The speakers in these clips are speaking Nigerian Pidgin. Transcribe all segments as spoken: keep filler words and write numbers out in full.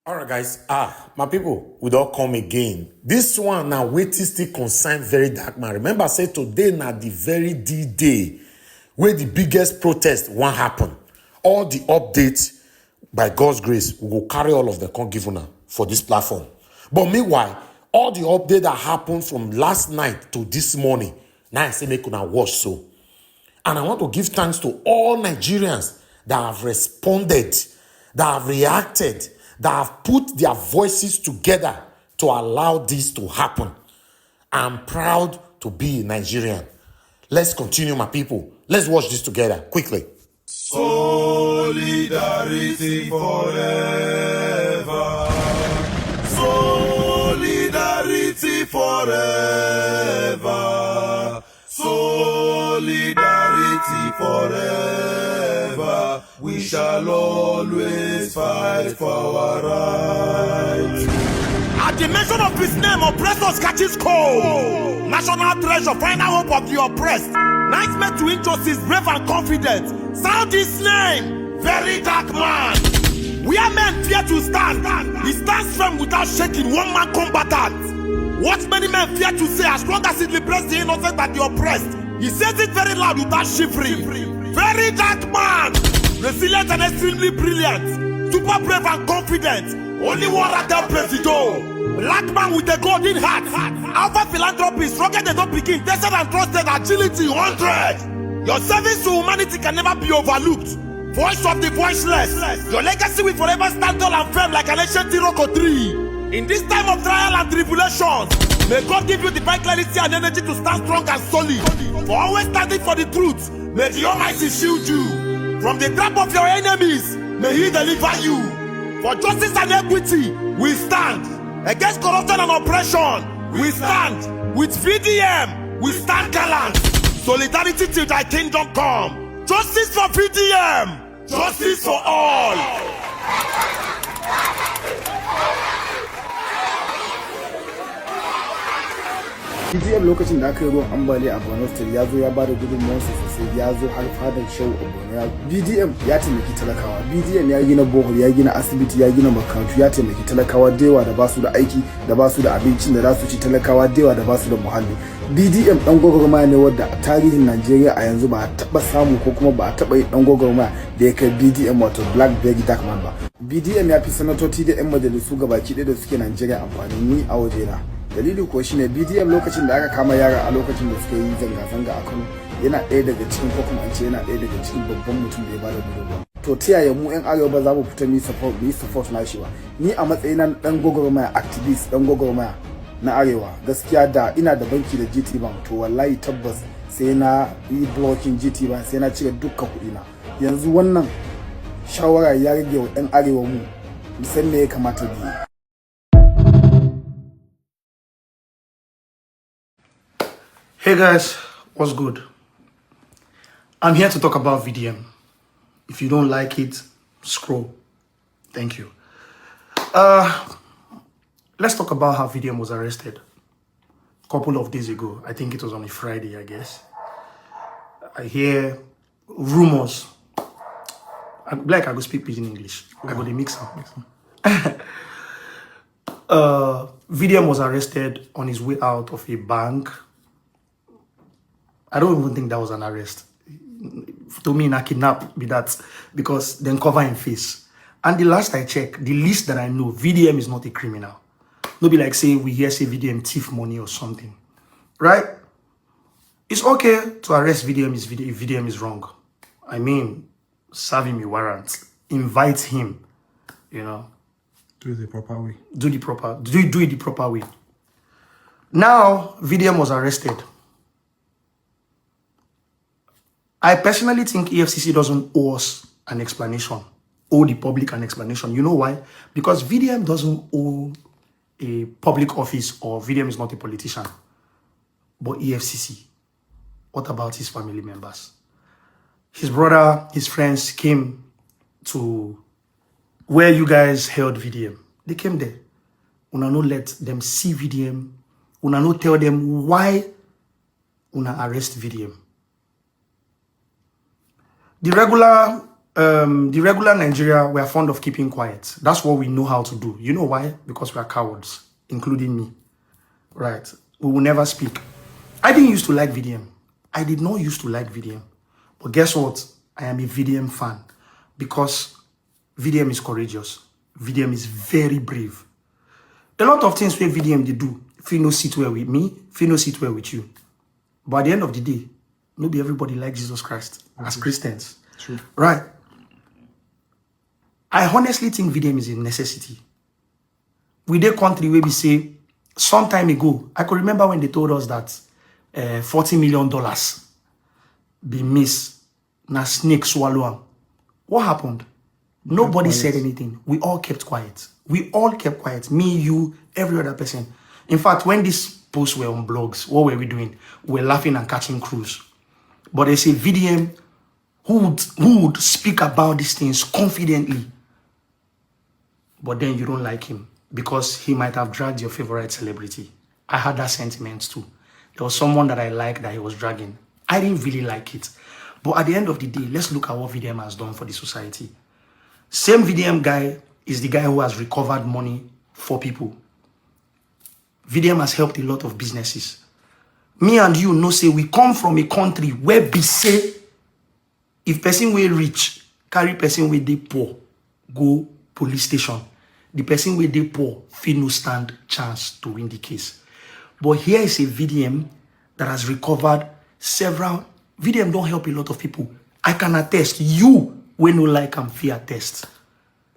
All right, guys. Ah, my people, we don't come again. This one now, waiting still concern Very Dark Man. Remember, say today now the very D day where the biggest protest one happen. All the updates, by God's grace, we will carry all of them come give una for this platform. But meanwhile, all the update that happened from last night to this morning, now I say make una watch so. And I want to give thanks to all Nigerians that have responded, that have reacted, that have put their voices together to allow this to happen. I'm proud to be a Nigerian. Let's continue, my people. Let's watch this together quickly. Solidarity forever. Solidarity forever. Solidarity forever. We shall always fight for our rights. At the mention of his name, oppressors catches cold. National treasure, final hope of the oppressed. Nightmare to injustice, brave and confident. Sound his name, Very Dark Man. Where men fear to stand, he stands firm without shaking. One man combatant. What many men fear to say, as long as it liberates the innocent and the oppressed, he says it very loud without shivering. Very Dark Man, resilient and extremely brilliant, super brave and confident. Only one Radel Presido. Black man with a golden heart. Alpha philanthropist, rugged and not begin, tested and trusted, agility one hundred. Your service to humanity can never be overlooked. Voice of the voiceless. Your legacy will forever stand tall and firm like an ancient Iroko tree. In this time of trial and tribulations, may God give you divine clarity and energy to stand strong and solid. For always standing for the truth, may the Almighty shield you. From the trap of your enemies, may He deliver you. For justice and equity, we stand. Against corruption and oppression, we stand. With V D M, we stand gallant. Solidarity till thy kingdom come. Justice for V D M. Justice for all. B D M lokacin da aka yi ruwan ambaliya a Borno State ya zo ya bada gudunmawarsa sosai, ya zo har fadar Shehu Oborno. B D M ya taimaki talakawa, B D M ya gina bohol, ya gina asibiti, ya gina makarantu, ya taimaki talakawa da yawa da basu da aiki, da basu da abincin da za su ci, talakawa da yawa da basu da muhalli. B D M dan gwagwarmaya ne wadda a tarihin Najeriya a yanzu ba a taba samu ko kuma ba a taba yin dan gwagwarmaya da ya kai B D M, wato Black Berry Dark Man, ba. B D M ya fi sanatoci da yan majalisu gabaki ɗaya da suke Najeriya amfani, ni a wajena. Dalili kuwa shine B D M lokacin da aka kama yara a lokacin da suka yi zanga-zanga a Kano, yana ɗaya daga cikin, ko kuma an ce yana ɗaya daga cikin babban mutum da ya bada gudunmawa. To ta yaya mu yan arewa ba za mu fita mu yi support, mu yi support nashi ba? Ni a matsayina na dan gwagwarmaya, activist, dan gwagwarmaya na arewa, gaskiya da ina da banki da G T Bank, to wallahi tabbas sai na yi blocking G T Bank, sai na cire dukkan kuɗi na. Yanzu wannan shawara ya rage wa yan arewa mu, mu san me ya kamata mu yi. Hey guys, what's good? I'm here to talk about V D M. If you don't like it, scroll. Thank you. Uh, let's talk about how V D M was arrested a couple of days ago. I think it was on a Friday, I guess. I hear rumors. I, like I go speak pidgin English. I go dey mix am. Uh, V D M was arrested on his way out of a bank. I don't even think that was an arrest. To me, na kidnap be that, because dem cover him face. And the last I check, the least that I know, V D M is not a criminal. No be like say we hear say V D M thief money or something, right? It's okay to arrest V D M is V D M, if V D M is wrong. I mean, serve him a warrant, invite him, you know, Do it the proper way. do the proper do do it the proper way. Now V D M was arrested. I personally think E F C C doesn't owe us an explanation, owe the public an explanation. You know why? Because V D M doesn't owe a public office, or V D M is not a politician. But E F C C, what about his family members? His brother, his friends came to where you guys held V D M. They came there. Una no let them see V D M. Una no tell them why una arrest V D M. The regular Um, the regular Nigeria, we are fond of keeping quiet. That's what we know how to do. You know why? Because we are cowards, including me. Right? We will never speak. I didn't used to like V D M. I did not used to like V D M. But guess what? I am a V D M fan because V D M is courageous. V D M is very brave. A lot of things wey V D M dey do fit no sit well with me, fit no sit well with you. But at the end of the day, no be everybody like Jesus Christ as Christians. True. Right? I honestly think V D M is a necessity. We dey country wey be say some time ago, I could remember when they told us that uh, forty million dollars be miss, na snake swallow am. What happened? Nobody said anything. We all kept quiet. We all kept quiet. Me, you, every other person. In fact, when these posts were on blogs, what were we doing? We were laughing and catching cruise. But they say V D M who would, who would speak about these things confidently, but then you don't like him because he might have dragged your favorite celebrity. I had that sentiment too. There was someone that I liked that he was dragging. I didn't really like it. But at the end of the day, let's look at what V D M has done for the society. Same V D M guy is the guy who has recovered money for people. V D M has helped a lot of businesses. Me and you know say we come from a country where be say if person wey rich carry person wey dey poor go police station, the person wey dey poor fit no stand chance to win the case. But here is a V D M that has recovered several. V D M don help a lot of people. I can attest. You wey no like am fit attest.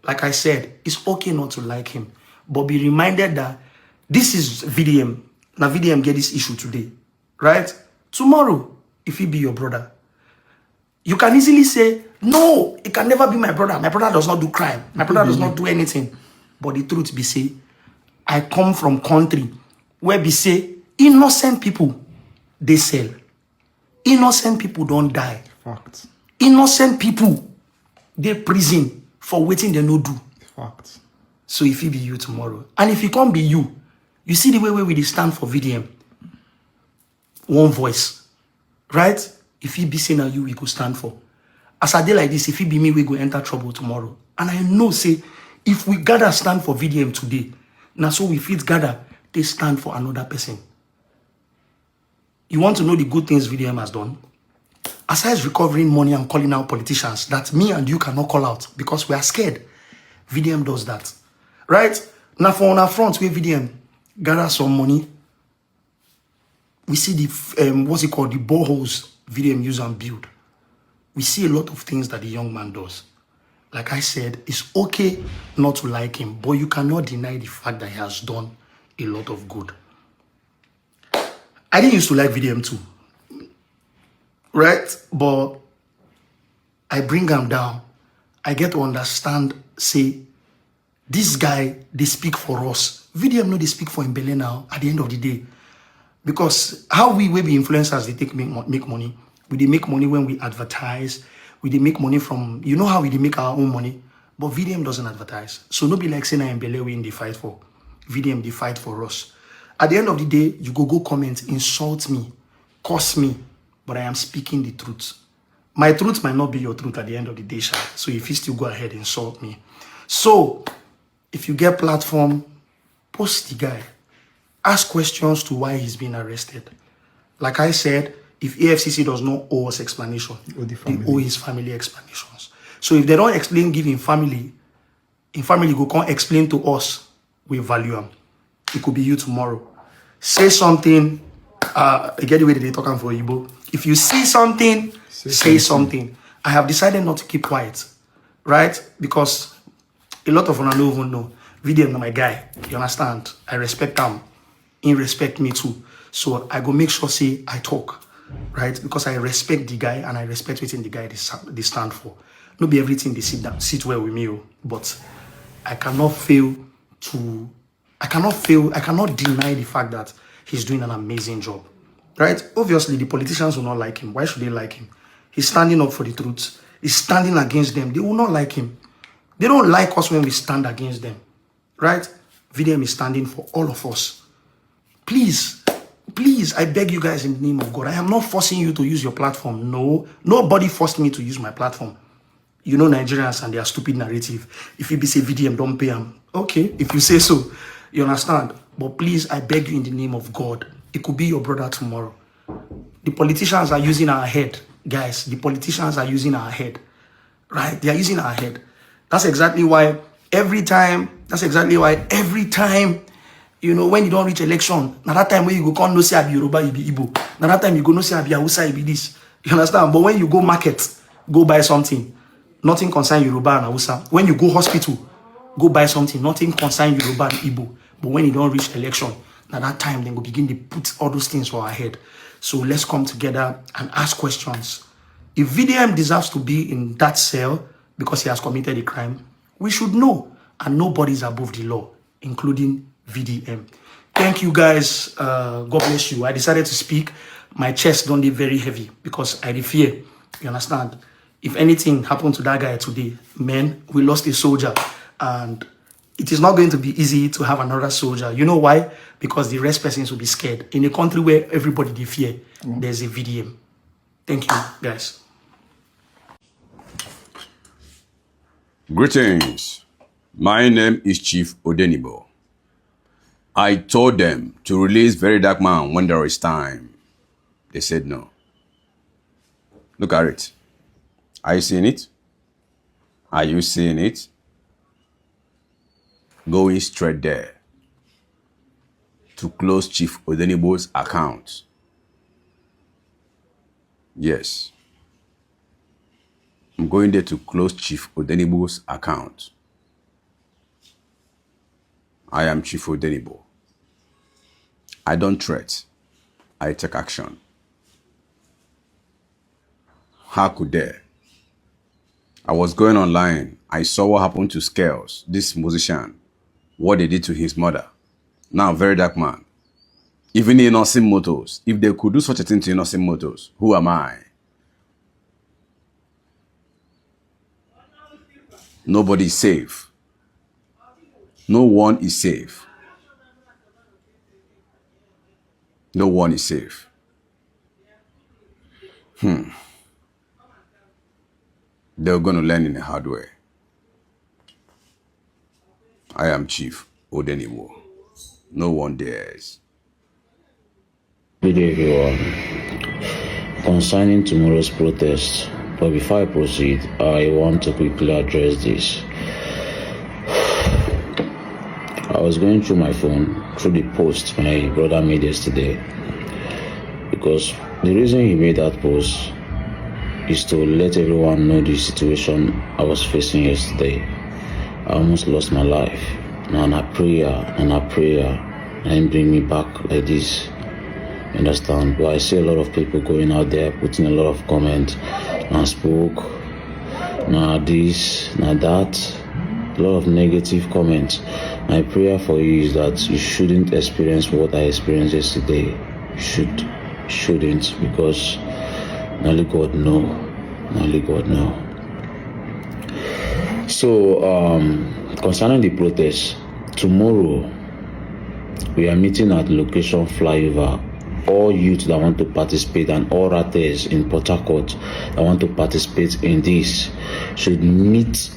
Like I said, it's okay not to like him, but be reminded that this is V D M. Now V D M get this issue today, right? Tomorrow, if he be your brother, you can easily say, "No, it can never be my brother. My brother does not do crime. My brother does not do anything." But the truth be say, I come from country where be say innocent people dey sell. Innocent people don die. Fact. Innocent people dey prison for wetin dem no do. Fact. So if it be you tomorrow, and if it can't be you, you see the way wey we dey stand for V D M, one voice, right? If it be say na you we go stand for. As I dey like this, if it be me, we go enter trouble tomorrow. And I know say if we gather stand for V D M today, na so we fit gather take stand for another person. You want to know the good things V D M has done? Aside recovering money and calling out politicians that me and you cannot call out because we are scared, V D M does that, right? Now for on our front, where V D M gather some money, we see the f- um, what's it called, the boreholes V D M use and build. We see a lot of things that the young man does. Like I said, it's okay not to like him, but you cannot deny the fact that he has done a lot of good. I didn't used to like V D M too, right? But I bring him down. I get to understand, say, this guy, they speak for us. V D M no, they speak for Mbele now at the end of the day. Because how we will be influencers, they take make, mo- make money. We they make money when we advertise. We they make money from, you know how we they make our own money. But V D M doesn't advertise. So no be like say na Mbele we in the fight for. V D M they fight for us. At the end of the day, you go go comment, insult me, curse me, but I am speaking the truth. My truth might not be your truth at the end of the day, sha. So if you still go ahead, insult me. So if you get platform, post the guy. Ask questions to why he's been arrested. Like I said, if A F C C does not owe us explanation, Owe the they family. Owe his family explanations. So if they don't explain, give him family, in family go come explain to us, we value him. It could be you tomorrow. Say something. Uh, I get the way that they talk am for Igbo. If you see something, say, Say something. I have decided not to keep quiet, right? Because a lot of una no even know. V D M na my guy. You understand? I respect him. He respect me too. So I go make sure say I talk, right? Because I respect the guy and I respect wetin the guy they sa- they stand for. No be everything they sit down, sit well with me, oh, but I cannot fail to, I cannot fail, I cannot deny the fact that he's doing an amazing job, right? Obviously, the politicians will not like him. Why should they like him? He's standing up for the truth. He's standing against them. They will not like him. They don't like us when we stand against them, right? V D M is standing for all of us. Please, please, I beg you guys in the name of God. I am not forcing you to use your platform. No, nobody forced me to use my platform. You know Nigerians and their stupid narrative. If you be say V D M don't pay him, okay. If you say so, you understand. But please, I beg you in the name of God, it could be your brother tomorrow. The politicians are using our head, guys. The politicians are using our head, right? They are using our head. That's exactly why every time. That's exactly why every time, you know, when you don't reach election, now that time when you go come no say I be Yoruba, you be Igbo. Now that time you go no say I be Hausa, you be this. You understand? But when you go market, go buy something, nothing concern Yoruba and Hausa. When you go hospital, go buy something, nothing concern Yoruba and Igbo. But when you don't reach election, now that time then go begin to put all those things for our head. So let's come together and ask questions. If V D M deserves to be in that cell because he has committed a crime, we should know. And nobody is above the law, including V D M. Thank you guys. Uh, God bless you. I decided to speak. My chest don't be very heavy because I dey fear. You understand? If anything happened to that guy today, man, we lost a soldier, and it is not going to be easy to have another soldier. You know why? Because the rest persons will be scared. In a country where everybody they fear, there's a V D M. Thank you, guys. Greetings. My name is Chief Odenibo. I told them to release Very Dark Man when there is time. They said no. Look at it. Are you seeing it? Are you seeing it? Going straight there to close Chief Odenibo's account. Yes. I'm going there to close Chief Odenibo's account. I am Chief Odenibo. I don't threat. I take action. How could dare? I was going online. I saw what happened to Scales, this musician, what they did to his mother. Now, Very Dark Man. Even Innocent Motors, if they could do such a thing to Innocent Motors, who am I? Nobody is safe. No one is safe. No one is safe. Hmm. They're going to learn in a hard way. I am Chief Odeniwo. No one dares. Good day, everyone. Concerning tomorrow's protest, but before I proceed, I want to quickly address this. I was going through my phone through the post my brother made yesterday, because the reason he made that post is to let everyone know the situation I was facing yesterday. I almost lost my life. Now, na prayer, and na prayer, and bring me back like this. Understand? But I see a lot of people going out there putting a lot of comments. Na spook, na this, na that. A lot of negative comments. My prayer for you is that you shouldn't experience what I experienced yesterday. You should, shouldn't, because only God know. Only God know. So, um, concerning the protest, tomorrow we are meeting at location flyover. All youth that want to participate and all writers in Port Harcourt that want to participate in this should meet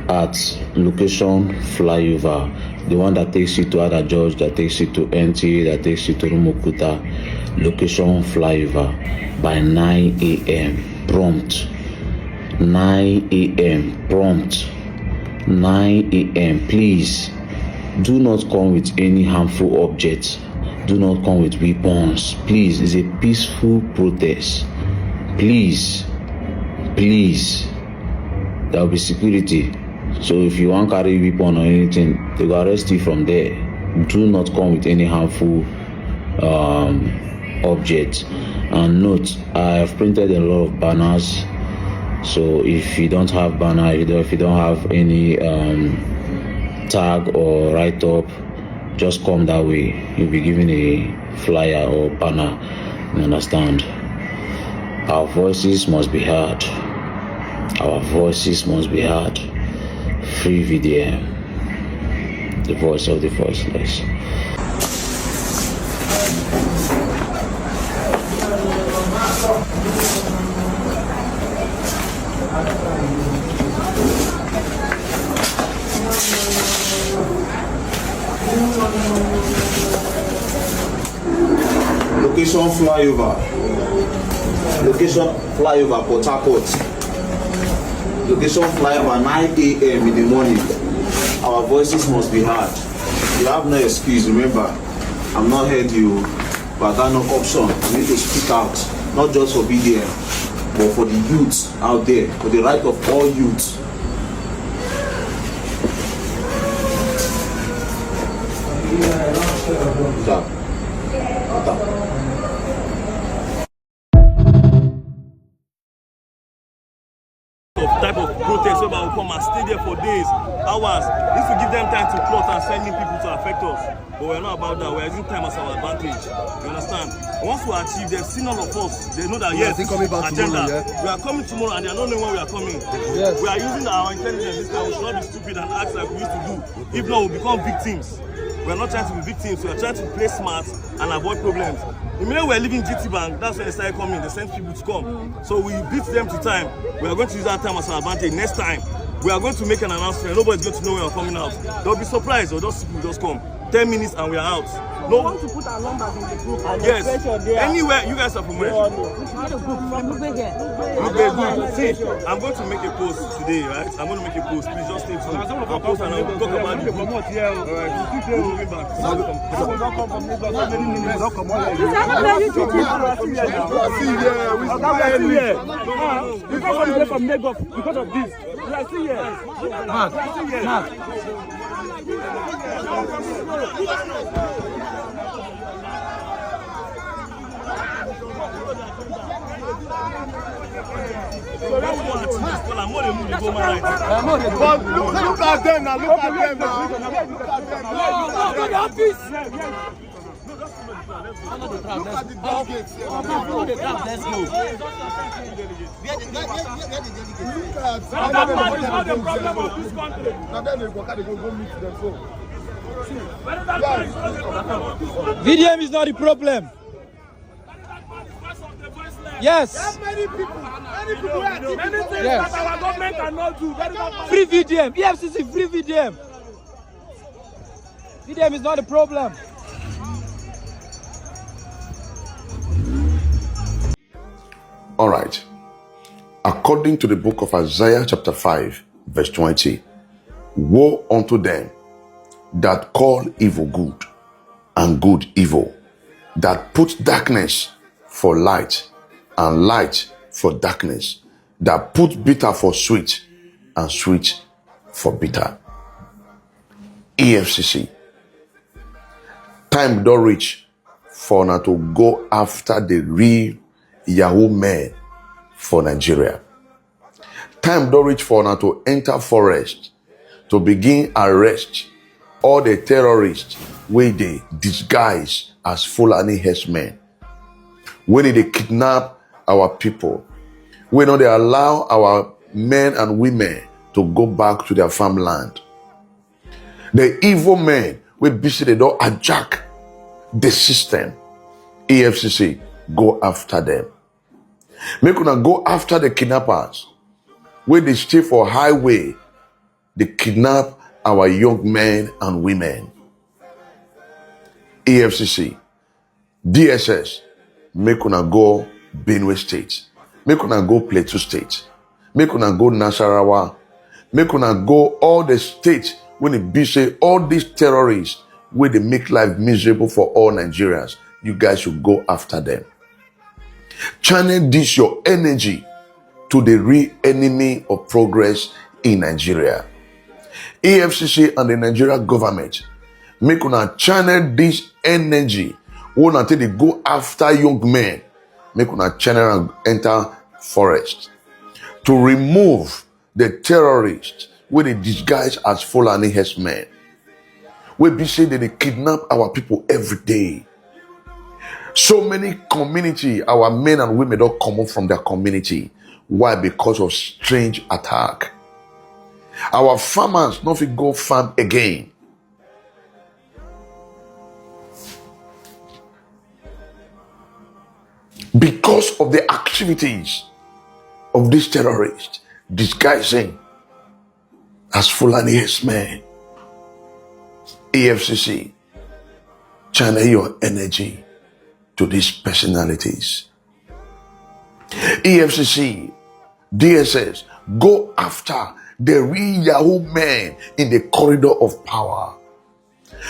at location flyover, the one that takes you to Ada George, that takes you to N T A, that takes you to Rumukuta. Location flyover by nine a.m. prompt. Nine a.m. prompt. Nine a.m. Please do not come with any harmful objects. Do not come with weapons. Please, it's a peaceful protest. Please, please, there will be security. So if you want carry weapon or anything, they will arrest you from there. Do not come with any harmful um, object. And note, I have printed a lot of banners. So if you don't have banner, if you don't, if you don't have any um, tag or write up, just come that way. You'll be given a flyer or banner. You understand? Our voices must be heard. Our voices must be heard. Free V D M. The voice of the voiceless. Location flyover. Location flyover Port Harcourt. Location flyover nine a m in the morning. Our voices must be heard. You have no excuse. Remember, I'm not heard you, but I got no option. I need to speak out, not just for B D M, but for the youth out there, for the right of all youth. Of type of protest whereby we come and stay there for days, hours. This will give them time to plot and send in people to affect us. But we're not about that. We're using time as our advantage. You understand? Once we achieve, they've seen all of us. They know that, yes, this is agenda. We are coming tomorrow and they are not knowing when we are coming. We are using our intelligence this time. We should not be stupid and act like we used to do. If not, we become victims. We are not trying to be victims. We are trying to play smart and avoid problems. Immediately we were leaving G T Bank, that's when they started coming. They sent people to come. So we beat them to time. We are going to use that time as an advantage. Next time, we are going to make an announcement. Nobody's going to know when we're coming out. They'll be surprised. They'll just, people just come. Ten minutes and we are out. No. We want to put our numbers in the group and, yes, pressure there. Anywhere, you guys are from where? Lugbe. See, I'm going to make a post today, right? I'm going to make a post. Please just stay tuned. I'll post and I'll talk about the group. All right. We're moving back. Because of this. We are still here. Mark, Mark. But look, look at them now, look at them now. Look at them now. Look at the delegates here. Let's go. Where the, where, where, where the delegates? Look at, now then they go, they go, go meet them. So, see, yes. V D M is not the problem. Yes. Many people, many people were thinking, yes, that our government cannot do. Very good. Free V D M, E F C C, free V D M. V D M is not the problem. All right. According to the book of Isaiah, chapter five, verse twenty, woe unto them that call evil good and good evil, that put darkness for light and light for darkness, that put bitter for sweet and sweet for bitter. E F C C, time don reach for una to go after the real Yahoo men for Nigeria. Time don reach for una to enter forest to begin arrest all the terrorists wey dey disguise as Fulani herdsmen, wey dey kidnap our people, wey no dey allow our men and women to go back to their farmland. The evil men wey be say they don hijack the system, E F C C, go after them. Make una go after the kidnappers wey dey stay for highway, dey kidnap our young men and women. E F C C, D S S, make una go Benue State, make una go Plateau State, make una go Nasarawa, make una go all the states wey e be say all these terrorists wey dey make life miserable for all Nigerians, you guys should go after them. Channel this your energy to the real enemy of progress in Nigeria. E F C C and the Nigeria government, make una channel this energy wey una take dey go after young men. Make una channel am enter forest to remove the terrorists wey dey disguise as Fulani herdsmen, wey be say they dey kidnap our people every day. So many community, our men and women don comot from their community. Why? Because of strange attack. Our farmers no fit go farm again because of the activities of these terrorists disguising as Fulani herdsmen. E F C C, channel your energy to these personalities. E F C C, D S S, go after the real Yahoo men in the corridor of power.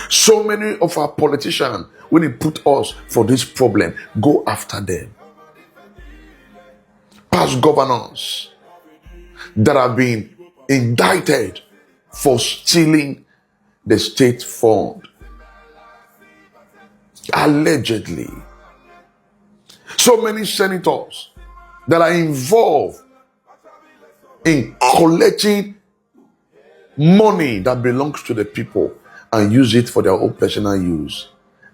So many of our politicians, when they put us for this problem, go after them. Past governors that have been indicted for stealing the state fund, allegedly. So many senators that are involved in collecting money that belongs to the people and use it for their own personal use,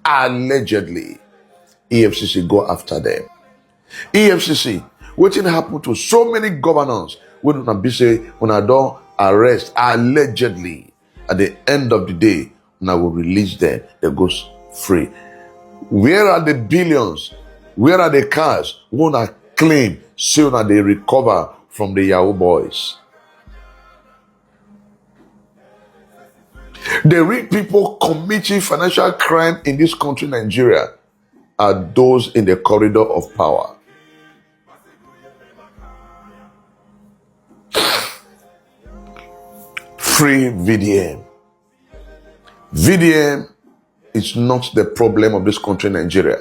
allegedly. E F C C go after them. E F C C, wetin happen to so many governors wey una be say una don arrest, allegedly? At the end of the day, una go release them, they go s- free. Where are the billions? Where are the cars wey una claim say una dey recover from the Yahoo boys? The real people committing financial crime in this country, Nigeria, are those in the corridor of power. Free V D M. V D M is not the problem of this country, Nigeria.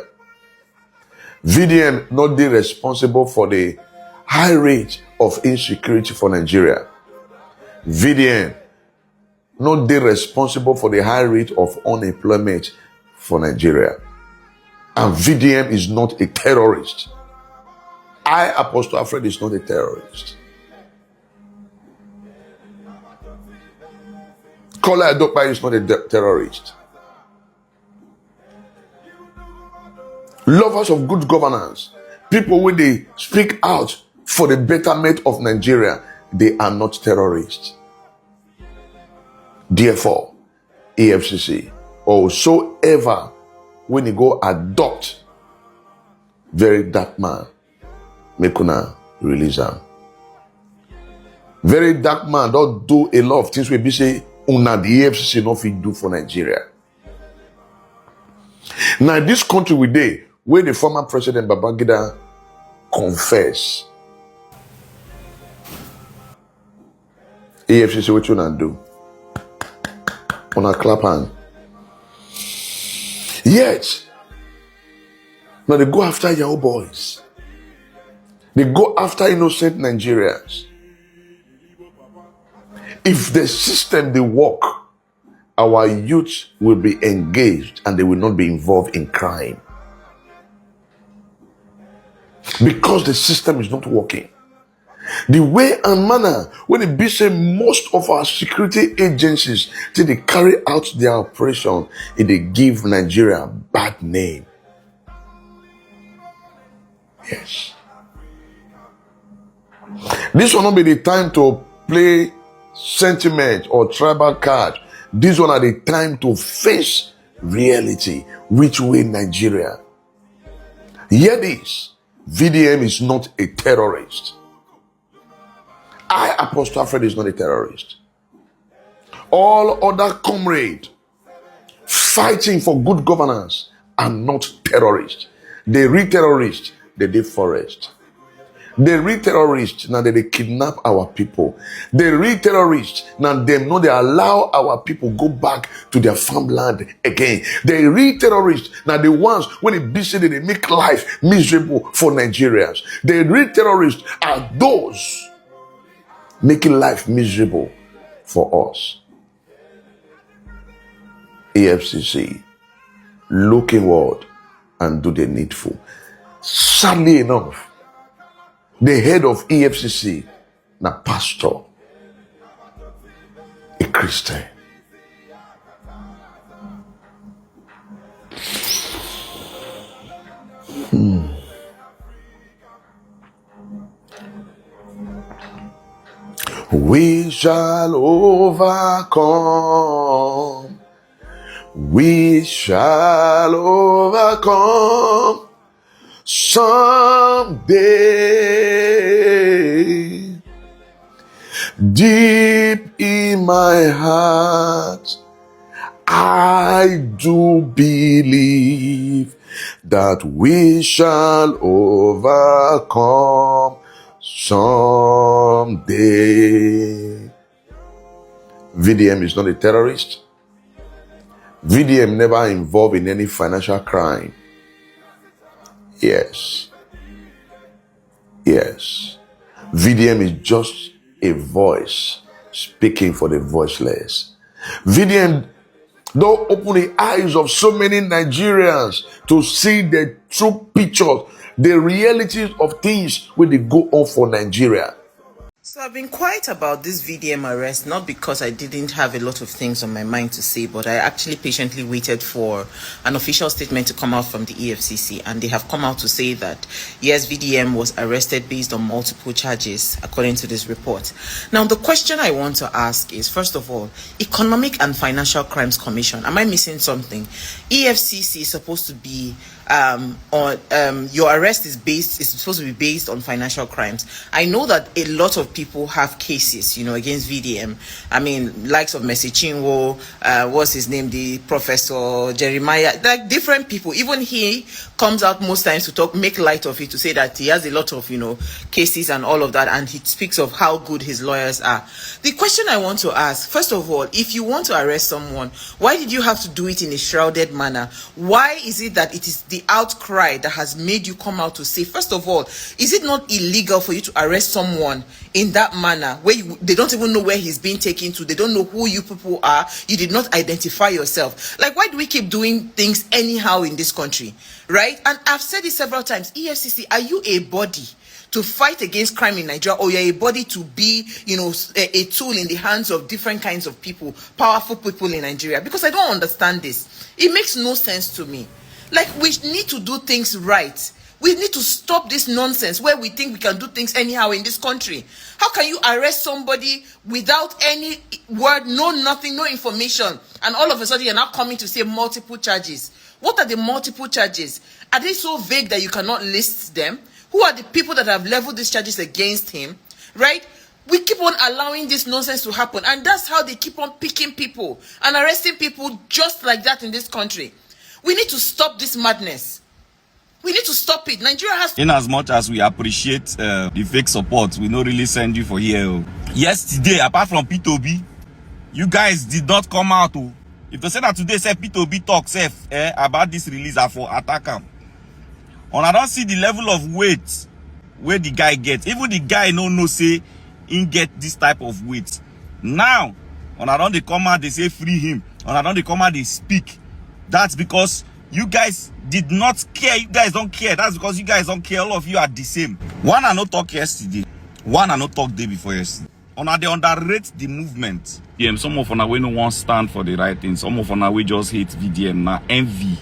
V D M not dey responsible for the high rate of insecurity for Nigeria. V D M not dey responsible for the high rate of unemployment for Nigeria. And V D M is not a terrorist. I, Apostle Alfred, is not a terrorist. Kola Adeopa is not a de- terrorist. Lovers of good governance, people wey dey speak out for the betterment of Nigeria, they are not terrorists. Therefore, E F C C or whosoever wey e go adopt Very Dark Man, make una release am. Very Dark Man don do a lot of things wey be say una, the E F C C, no fit do for Nigeria. Na this country we dey, wey the former President Babangida confess. E F C C, wetin una do? Una clap hand. Yet, now they go after Yahoo boys. They go after innocent Nigerians. If the system dey work, our youth will be engaged and they will not be involved in crime. Because the system is not working. The way and manner wey e be say most of our security agencies take dey carry out their operation, e dey give Nigeria bad name. Yes. This one no be the time to play sentiment or tribal card. This one na the time to face reality. Which way, Nigeria? Hear this. V D M is not a terrorist. I, Apostle Alfred, is not a terrorist. All other comrades fighting for good governance are not terrorists. The real terrorists, they dey forest. The real terrorists, now they dey kidnap our people. The real terrorists, now dem no dey allow our people go back to their farmland again. The real terrorists, now the ones wey e be say they dey make life miserable for Nigerians. The real terrorists are those making life miserable for us. E F C C, look inward and do the needful. Sadly enough, the head of E F C C na pastor, a Christian. Hmm. We shall overcome. We shall overcome someday. Deep in my heart, I do believe that we shall overcome someday. V D M is not a terrorist. V D M never involved in any financial crime. Yes. Yes. V D M is just a voice speaking for the voiceless. V D M don't open the eyes of so many Nigerians to see the true pictures, the realities of things wey dey go on for Nigeria. So I've been quiet about this V D M arrest, not because I didn't have a lot of things on my mind to say, but I actually patiently waited for an official statement to come out from the E F C C, and they have come out to say that, yes, V D M was arrested based on multiple charges, according to this report. Now, the question I want to ask is, first of all, Economic and Financial Crimes Commission, am I missing something? E F C C is supposed to be um, on um, your arrest is based is supposed to be based on financial crimes. I know that a lot of people have cases, you know, against V D M. I mean, likes of Mercy Chinwo, uh, what's his name, the Professor Jeremiah, like, different people. Even he comes out most times to talk, make light of it, to say that he has a lot of, you know, cases and all of that, and he speaks of how good his lawyers are. The question I want to ask, first of all, if you want to arrest someone, why did you have to do it in a shrouded manner? Why is it that it is the outcry that has made you come out to say, first of all, is it not illegal for you to arrest someone in that manner where you, they don't even know where he's being taken to? They don't know who you people are. You did not identify yourself. Like, why do we keep doing things anyhow in this country, right? And I've said it several times. E F C C, are you a body to fight against crime in Nigeria, or you're a body to be, you know, a, a tool in the hands of different kinds of people, powerful people in Nigeria? Because I don't understand this. It makes no sense to me. Like, we need to do things right. We need to stop this nonsense where we think we can do things anyhow in this country. How can you arrest somebody without any word, no nothing, no information, and all of a sudden you're now coming to say multiple charges? What are the multiple charges? Are they so vague that you cannot list them? Who are the people that have leveled these charges against him? Right? We keep on allowing this nonsense to happen, and that's how they keep on picking people and arresting people just like that in this country. We need to stop this madness. We need to stop it. Nigeria has to. In as much as we appreciate uh, the fake support, we no really send you for here. Oh. Yesterday, apart from P two B, you guys did not come out. Oh. If they say that today, say P two B talk safe eh, about this release, I for attack him. And I don't see the level of weight where the guy gets. Even the guy no no say he get this type of weight. Now, when I don't they come out, they say free him. When I don't they come out, they speak. That's because you guys did not care. You guys don't care. That's because you guys don't care. All of you are the same. One I no talk yesterday. One I no talk day before yesterday. Una dey underrate the movement. Yeah, some of una wey no wan stand for the right thing. Some of una wey just hate V D M na envy.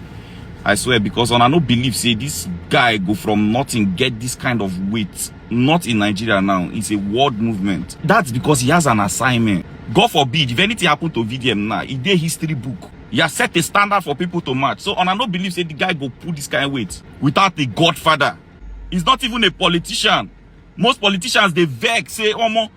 I swear, because una no believe say this guy go from nothing get this kind of weight. Not in Nigeria now. It's a world movement. That's because he has an assignment. God forbid, if anything happen to V D M now, e dey history book. He has set a standard for people to match. So una no believe say the guy go put this kind of weight without a godfather. He's not even a politician. Most politicians dey vex say, omo,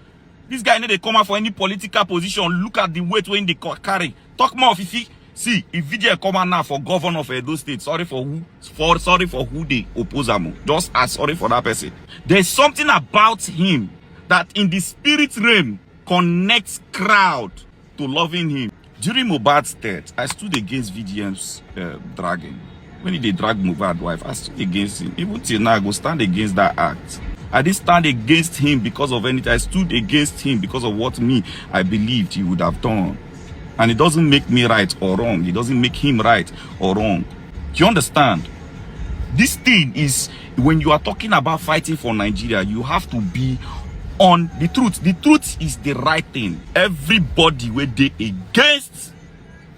this guy no dey come out for any political position. Look at the weight wey he dey carry. Talk more, Fifi. See, if V D M come out now for governor of Edo State, sorry for who, for sorry for who dey oppose am. Just as sorry for that person. There's something about him that in the spirit realm connects crowd to loving him. During Mohbad's death, I stood against V D M's uh, dragging. When he dey drag Mohbad wife, I stood against him. Even till now, I go stand against that act. I didn't stand against him because of anything. I stood against him because of what me I believed he would have done. And it doesn't make me right or wrong. It doesn't make him right or wrong. Do you understand? This thing is when you are talking about fighting for Nigeria, you have to be on the truth. The truth is the right thing. Everybody wey dey against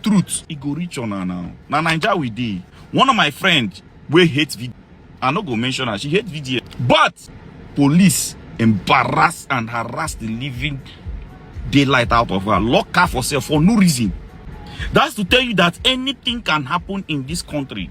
truth, e go reach una now. Na Naija we dey. One of my friend wey hate V D M, I no go mention her, she hate V D M. But police embarrass and harass the living daylight out of her, lock her for cell for no reason. That's to tell you that anything can happen in this country.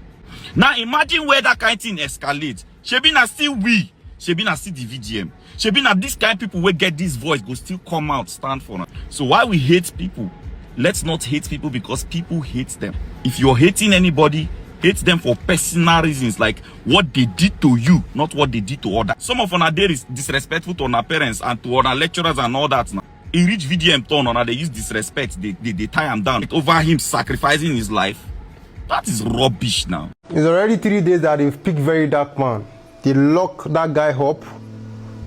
Now imagine where that kind thing escalate. Shebi na still we, shebi na still the V D M, shebi na this kind people wey get this voice go still come out stand for am. So why we hate people? Let's not hate people because people hate them. If you're hating anybody, hate them for personal reasons, like what they did to you, not what they did to others. Some of una dey disrespectful to our parents and to our lecturers and all that. Now, he reach V D M turn, una dey use disrespect, they, they, they tie him down over him sacrificing his life. That is rubbish now. It's already three days that they've picked Very Dark Man. They lock that guy up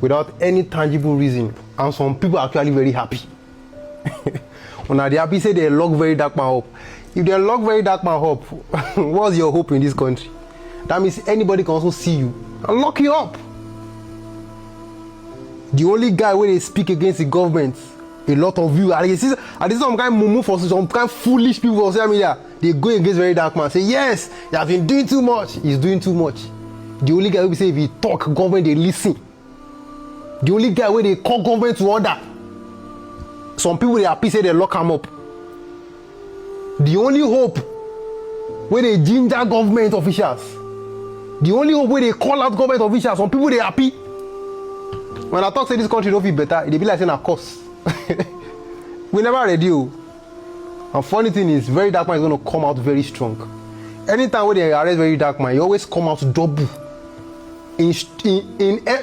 without any tangible reason, and some people are actually very happy. Una dey happy say they lock Very Dark Man up. If they lock Very Dark Man up, what's your hope in this country? That means anybody can also see you and lock you up. The only guy wey dey speak against the government, a lot of you, I dey see, I dey see some kind mumu for some kind foolish people for social media. They go against Very Dark Man, say, "Yes, he has been doing too much. He's doing too much." The only guy wey be say if he talk, government dey listen. The only guy wey dey call government to order. Some people dey happy say they lock am up. The only hope wey dey ginger government officials, the only hope wey dey call out government officials, some people dey happy. When I talk say this country no fit better, e dey be like say na curse. We never ready o. And funny thing is, Very Dark Man is gonna come out very strong. Anytime wey they arrest Very Dark Man, he always come out double. In in in, eh,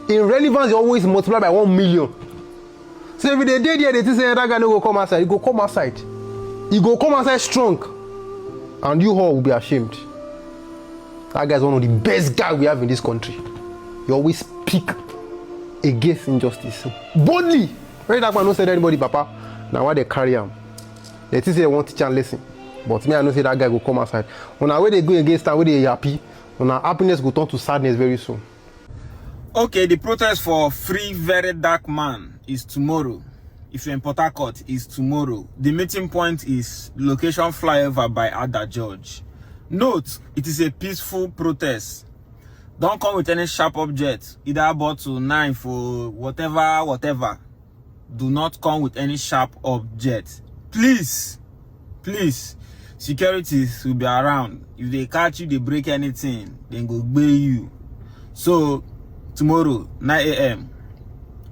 in relevance, he always multiply by one million. So if they dey there, they think say that guy no go come outside. He go come outside. He go come outside strong, and you all will be ashamed. That guy is one of the best guy we have in this country. He always speak against injustice boldly. Very Dark Man no send anybody, papa. Now why they carry him? They think say they want teach am lesson, but me I know say that guy go come outside. Una wey dey go against am, wey dey happy, una happiness go turn to sadness very soon. Okay, the protest for Free Very Dark Man is tomorrow. If you're in Port Harcourt, is tomorrow. The meeting point is location flyover by Ada George. Note, it is a peaceful protest. Don't come with any sharp object, either bottle, knife, or whatever, whatever. Do not come with any sharp object. Please, please, securities will be around. If they catch you, they break anything, then go gbé you. So, tomorrow, nine a.m.,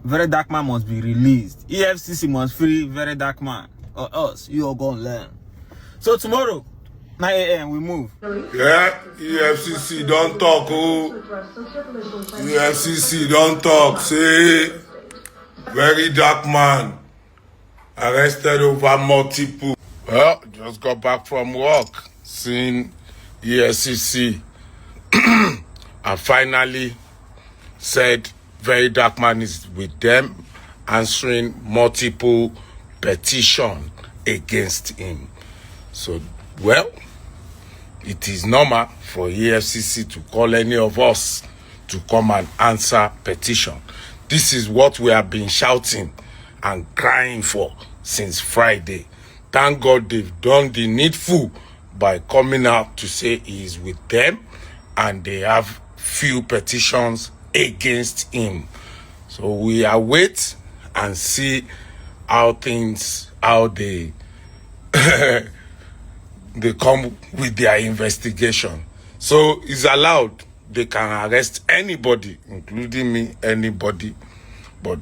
Very Dark Man must be released. E F C C must free Very Dark Man, or else you are gonna learn. So tomorrow, nine a.m., we move. Yeah, E F C C don talk o. E F C C don talk say Very Dark Man arrested over multiple. Well, just got back from work, seeing E F C C. I finally said Very Dark Man is with them, answering multiple petition against him. So, well, it is normal for E F C C to call any of us to come and answer petition. This is what we have been shouting and crying for since Friday. Thank God they've done the needful by coming out to say he is with them and they have few petitions against him. So we await and see how things, how they they come with their investigation. So it's allowed. They can arrest anybody, including me, anybody. But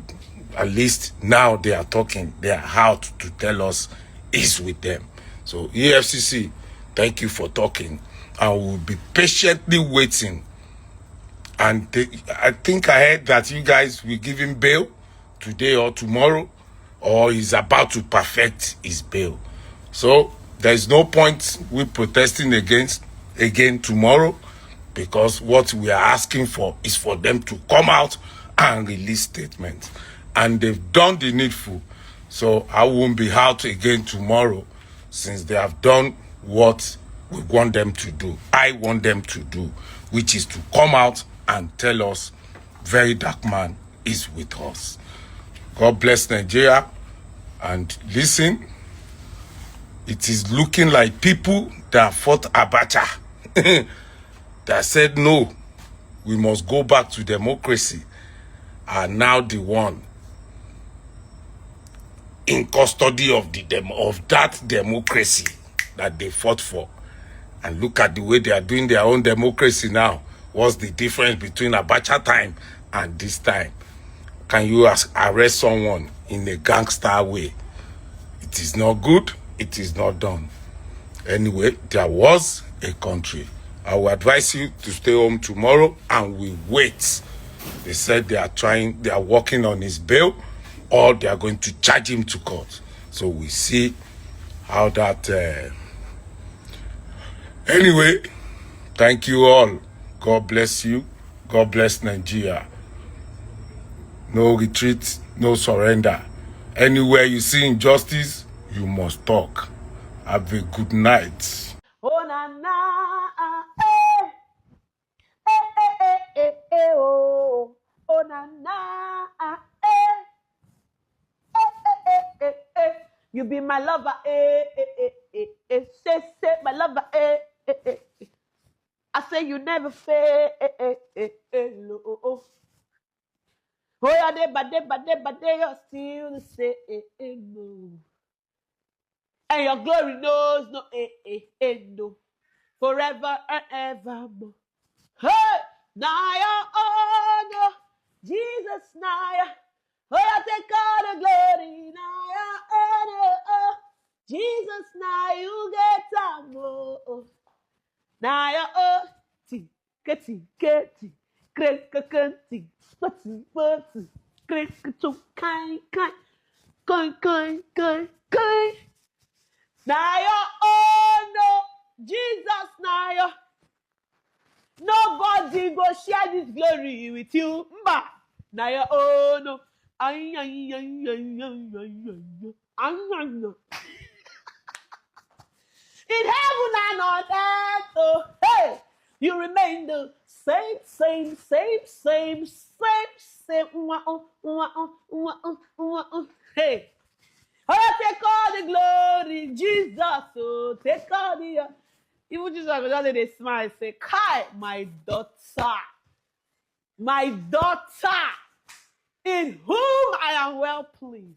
at least now they are talking. They are out to tell us is with them. So E F C C, thank you for talking, and we'll be patiently waiting. And they, I think I heard that you guys will give him bail today or tomorrow, or he's about to perfect his bail. So there's no point we protesting against again tomorrow, because what we are asking for is for them to come out and release statements. And they've done the needful. So I won't be out again tomorrow, since they have done what we want them to do. I want them to do, which is to come out and tell us Very Dark Man is with us. God bless Nigeria. And listen, it is looking like people that fought Abacha, that said no, we must go back to democracy, are now the one in custody of the dem- of that democracy that they fought for. And look at the way they are doing their own democracy now. What's the difference between Abacha time and this time? Can you as- arrest someone in a gangster way? It It is not good. It is not done. Anyway, there was a country. I will advise you to stay home tomorrow and we wait. They said they are trying, they are working on his bail, or they are going to charge him to court. So we see how that. Uh... Anyway, thank you all. God bless you. God bless Nigeria. No retreat, no surrender. Anywhere you see injustice, you must talk. Have a good night. Oh na na, ah, eh. Eh, eh, eh, eh, eh, oh. Oh na na, ah, eh. Eh, eh, eh, eh, eh. You be my lover, eh, eh, eh, eh, eh. Say, say, my lover, eh, eh, eh, eh. I say you never fail, eh, eh, eh, eh, no, oh, oh. Oh yeah, day by day by day by day, you're still the same, eh, eh, no. And your glory knows no, eh, eh, eh, no. Forever and evermore. Hey, now your honor, Jesus, now your, oh, I take all the glory, now your honor, oh, Jesus, now you get am, oh, oh. Now your oh, ti, keti, keti, kre, kre, kre, ti, pati, pati, kre, kre, tum, kai, kai, kai, kai, kai, kai. Now your oh no, Jesus, now your, nobody go share this glory with you. Mba, now your oh no. Ay, ay, ay, ay, ay, ay, ay, ay, ay. Ay, ay, ay. In heaven and on earth, oh, hey, you remain the same, same, same, same, same, same. Wah, oh, wah, oh, wah, oh, wah, oh. Hey, oh, take all the glory, Jesus. Oh, take all the. Even Jesus go just dey smile, say, "Kai, my daughter, my daughter, in whom I am well pleased."